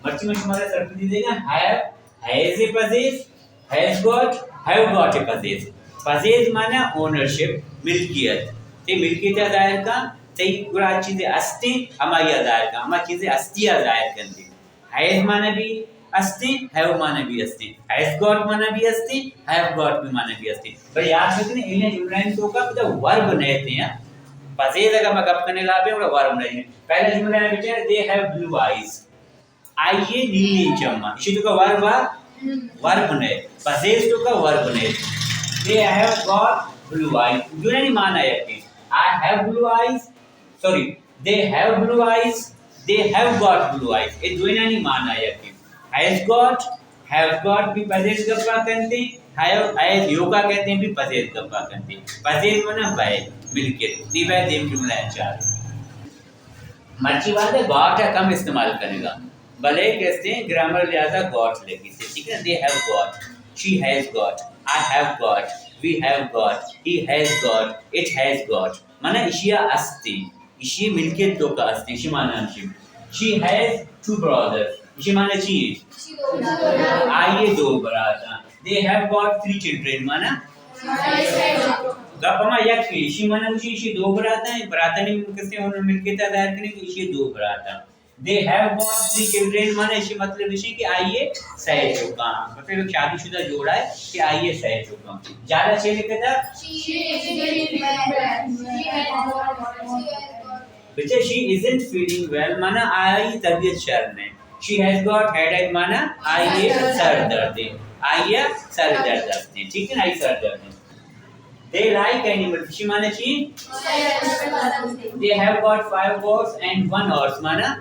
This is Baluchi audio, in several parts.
مرچی من شمارا سرپدی دیگا، ہیو، ہیز اے پزیز، has got, have got a پزیز۔ پزیز معنی اونرشپ، ملکیت۔ تئی ملکیت ء ظاہر کن، تئی گڑا چیزے ہستی، ہمائی ء ظاہر کن، ہما چیزے ہستی ء ظاہر کنتی۔ ہیز معنی بھی ہستی، ہیو معنی بھی ہستی۔ ہیز گاٹ معنی بھی ہستی، ہیو گاٹ بھی معنی بھی ہستی۔ بلے یاد رکھنے، انہیں جملہ توکا پدا ورب نہیں تھے ہیں۔ پزیز اگر میں گپ کرنے گا بھی، ورب نہیں۔ پہلا جملہ ہے بچے، they have blue eyes۔ آئی ء نیلیں چماں۔ ایشی توکا ورب ء، ورب نئے۔ پزیز توکا ورب نئے۔ They have got blue eyes۔ دوئینانی معنی یکیں۔ I have blue eyes۔ Sorry, they have blue eyes۔ They have got blue eyes۔ اے دوئینانی معنی یکیں۔ Has got، have got بھی پزیز گپا کنتے۔ Have، ایز یوکا کہتے ہیں بھی پزیز گپا کنتے۔ پزیز معنی بئے، ملکیت۔ نی بئے دیم جملہ ہے چار۔ مرچی وہدے گاٹ ء کم استعمال کنگا، بلے کسے گرامر لحاظا گاٹ لگی سے، ٹھیک ہے؟ They have got، she has got، I have got، we have got، he has got، it has got، مانا اشیا استی، اشی ملکیت توکا استی، اشی مانا ہمشی۔ She has two brothers، اشی مانا چی ہے؟ آئیے دو برات ہیں۔ They have got three children، مانا گپ ہما یک ہے، اشی مانا مجھے اشی دو برات ہیں، براتانی کسے انہوں نے ملکیت ظاہر کرنے کہ اشی دو برات ہیں۔ They have got three children، مانا اشی مطلب اشی کہ آئیے سہ چکاں، مطلب ایک شادی شدہ جوڑا ہے کہ آئیے سہ چکاں۔ جالا چے لکھتا؟ بچہ، she isn't feeling well، مانا آئی طبیعت شر نہیں۔ She has got headache، مانا آئی سر درد ہے، آئی سر درد ہستے، ٹھیک ہے نا، آئی سر درد ہے۔ They like animals، اشی مانا چی؟ They have got five goats and one horse، مانا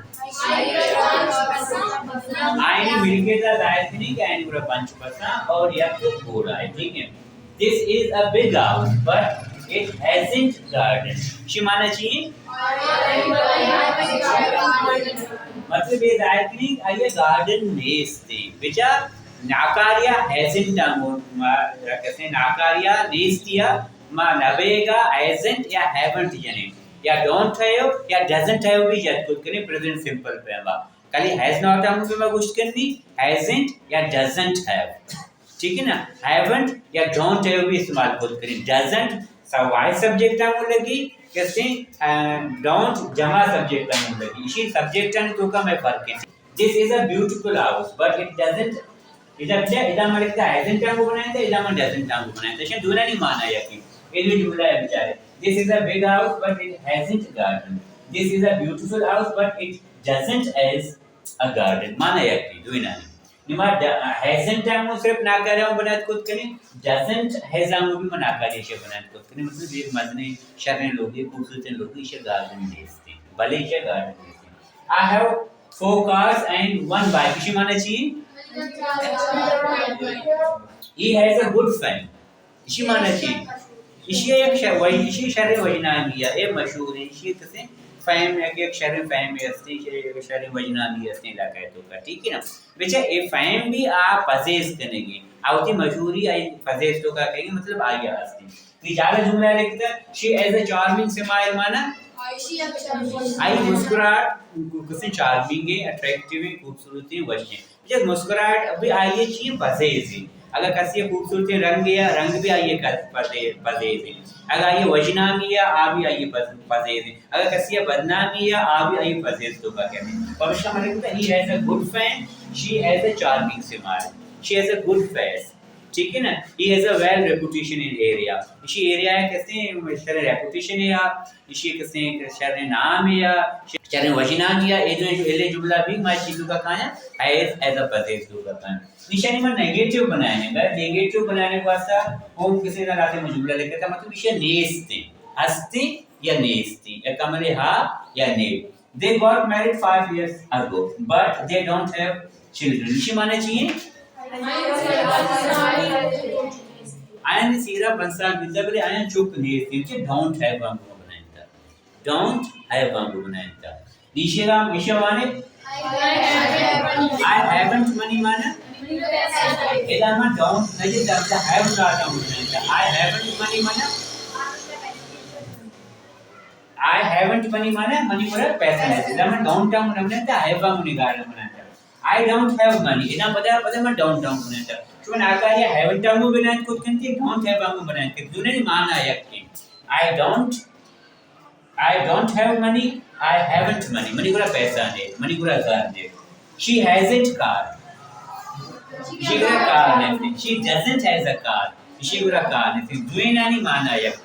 آئینی ملکیت ظاہر کنی کہ آئینی گورا پنچ پسا اور یک گھوڑا ہے، ٹھیک ہے۔ This is a big house, but it hasn't garden۔ اشی مانا چی؟ مطلب یہ ظاہر کنی کہ آئیے گارڈن نیستی۔ بچا ناکاریا ہیزنٹ ہم، ما کسے ناکاریا نیستیا، ما نبیگا ہیزنٹ یا ہیونٹ جنیں، یا ڈونٹ ہیو یا ڈزنٹ ہیو بھی جت کت کنی پریزنٹ سمپل پیما۔ کلی ہیز ناٹ ہم بھی ما گوشت کنی، ہیزنٹ یا ڈزنٹ ہیو۔ ٹھیک ہے نا؟ ہیونٹ یا ڈونٹ ہیو بھی استعمال کت کنی۔ ڈزنٹ سوائے سبجیکٹ ہم لگی، کسے، آ، ڈونٹ جمع سبجیکٹ ہم لگی۔ اسی سبجیکٹ ہم تو کا میں فرق ہے۔ This is a beautiful house, but it doesn't، ادا بچا، ادا من لکھتا ہیزنٹ ہم بنائیں تھا، ادا من ڈزنٹ ہم بنائیں تھا۔ شن دونوں نہیں مانا یا کہ یہ جو جملہ ہے بیچارے۔ This is a big house, but it hasn't garden. This is a beautiful house, but it doesn't has a garden۔ مانا یک بھی، دوئینانی۔ نما ڈ-، ہیزنٹ ہم صرف ناکاریا ہم بنایت کت کنی، ڈزنٹ ہیز ہم بھی ما ناکاریا شے بنایت کت کنی۔ مطلب یہ مزنیں شریں لوگی، خوبصورتیں لوگی، ایشی گارڈن نیستی۔ بلے ایشی گارڈن نیستی۔ I have four cars and one bike۔ اشی مانا چی؟ He has a good fame۔ اشی مانا چی؟ اشی یک شر، وج-، اشی شر وجنامی ہے، اے مشہور ہے، اشی کسے فیم، یک، یک شر فیم ہستی، اشی یک شر وجنامی ہستی علاقہ تو کا، ٹھیک ہے نا؟ بچا اے فیم بھی آ پزیز کنگی، آ وتی مشہوری آئی پزیز تو کا کہی، مطلب آئی ہستی۔ نی جالا جملہ لکھتا، she has a charming smile، مانا آئی مسکراہٹ کسے چارمنگ ہے، اٹریکٹیو ہے، خوبصورت ہے، وش ہے۔ یک مسکراہٹ بھی آئی چی پزیز ہے۔ اگر کسی خوبصورتی رنگ یا رنگ بھی آئی پزیز ہے۔ اگر آئی وجنامی یا آ بھی آئی پز-، پزیز ہے۔ اگر کسی بدنامی یا آ بھی آئی پزیز تو کا کہتے ہیں۔ پمشکا مطلب ہے، he has a good fame, she has a charming smile, she has a good face۔ ٹھیک ہے نا؟ He has a well reputation in area۔ اسی ایریا ہے کسے شر ریپوٹیشن ہے یا اسی کسے شر نام ہے یا شر وجنامی ہے، اے جو، جو ایلے جملہ بھی ما چیزوں کا کھایا، ہیز ایز اے پزیز تو کا کھایا۔ نشانی ما نیگیٹو بنانے گا، نیگیٹو بنانے واسطہ ہم کسے نہ لاتے میں جملہ لکھتا، مطلب اسے نیستے، ہستے یا نیستے، یا کملے ہا یا نے۔ They got married five years ago, but they don't have children۔ اشی معنی چی ہے؟ آیانی سیرا پنچ سال بیتا، بلے آیان چک نیست، کہ ڈونٹ ہیو ہم بنائیں تا۔ ڈونٹ ہیو ہم بنائیں تا۔ نیشے را ہم ایشا معنی؟ I haven't money معنی؟ ادا ما ڈونٹ نہیں جتا، ہیو ناٹ ہم بنائیں تا۔ I haven't money معنی؟ I haven't money مانا، منی مراد پیسہ نہیں۔ ادا من ڈونٹ ہم نہ بنائیں تا، ہیو ہم نگار نہ بنائیں تا۔ I don't have money. ادا پدا پدا من ڈاؤن ٹاؤن کنیں تا. شما ناکاری ہیونٹ ہم بنائیں کت کنتے، ڈونٹ ہیو ہم بنائیں کت. دونوں معنی یک ہیں. I don't I don't have money, I haven't money. منی گورا پیسہ نے، منی گورا زر نے. She hasn't car. شی گورا کار نے. She doesn't has a car. شی گورا کار نے. دوینانی معنی یک.